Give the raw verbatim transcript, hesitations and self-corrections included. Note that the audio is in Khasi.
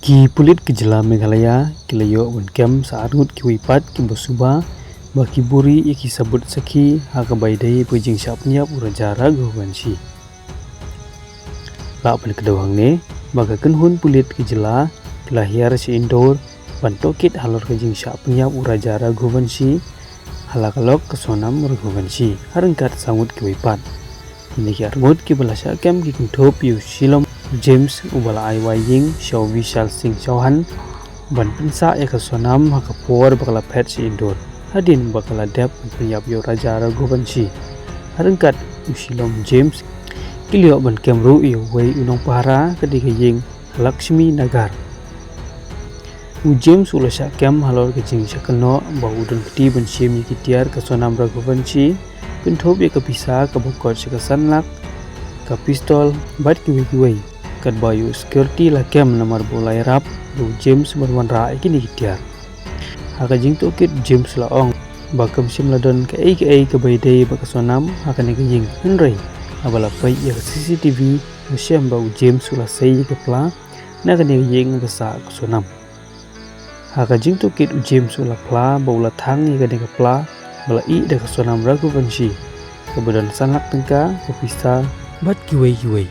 Ki pulit ka jylla Meghalaya ki la ïoh ban kem sa arngut kiwei pat kiba suba ba ki buhrieh ïa ki sabut sakhi ha kaba ïadei bad ka jingshah pynïap u Raja Raghuvanshi. La pynkynmaw hangne ba ka kynhun pulit ka jylla ki la hiar sha Indore ban tohkit halor ka jingshah pynïap u Raja Raghuvanshi ha la ka lok ka Sonam Raghuvanshi ha ryngkat sa ngut kiwei pat. Kine ki arngut kiba la shah kem ki kynthup ïa u Shillom James uba la ai wai ïing sha u Vishal Singh Chauhan ban pynsah ïa ka Sonam ha ka por ba ka la phet sha Indore hadien ba ka la dep ban pynïap ïa u Raja Raghuvanshi. Ha ryngkat u Shillom James ki la ïoh ban kem ruh ïa uwei u nongpahara ka dei ka ïing Lakshmi Nagar. U James u la shah kem halor ka jingshah kynnoh ba u don kti ban shim ïa ki tiar ka Sonam Raghuvanshi, kynthup ïa ka pisa kaba koit sha ka san lak, ka pistol bad kiwei kiwei. Katba ïa u security la kem namar ba u la ïarap ïa u James ban wanrah ïa kine ki tiar. Ha ka jingtohkit u James u la ong ba kam shym la don kaei kaei kaba ïadei bad ka Sonam ha kane ka ïing, hynrei haba la peit ïa ka C C T V u la shem ba u James u la sei ïa ka pla na kane ka ïing ba sah ka Sonam. Ha ka jingtohkit u James u la phla ba u la thang ïa kane ka pla ba la ïeh da ka Sonam Raghuvanshi kaba don san lak tyngka, ka pisa bad kiwei kiwei.